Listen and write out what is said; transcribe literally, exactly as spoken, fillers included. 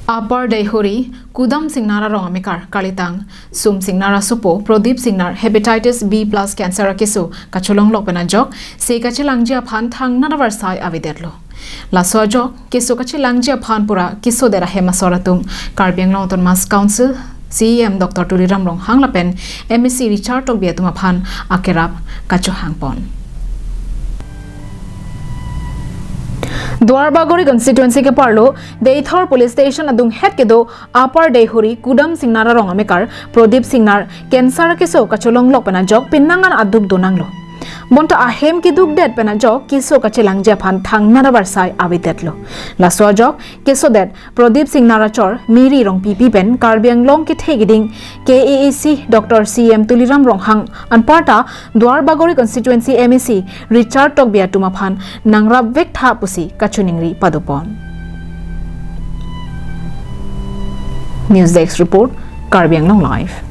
Upper Deihori, Kudam Singnar arong amekar, kalitang Sum Singnar asopo Prodip Singnar hepatitis B plus cancer akeso kacholonglok pen ajok, se kachelangji aphan thangnat avarsai avedetlo. Laso ajok keso kachelangji aphan pura kesodet ahem asor atum Karbi Anglong Autonomous Council C E M Doctor Tuliram Ronghang lapen M A C Richard Tokbi atum aphan akerap kachohangpon. Duarbagori constituency keparlo Deithor Police Station adunghet kedo Upper Deihori Kudam Singnar arong amekar Prodip Singnar cancer akeso kacholonglok pen ajok penang an aduk donanglo. Bonta ahem kedukdet pen ajok keso kachelangji aphan thangnat avarsai avedetlo. Laso ajok kesodet Prodip Singnar achor Mary Rongpipi pen Karbi Anglong kethe keding K A A C Doctor C M Tuliram Ronghang anparta Duarbagori constituency M A C Richard Tokbi atum aphan nangrapvek tha pusi kachiningri padopon. News Desk Report, Karbi Anglong Live.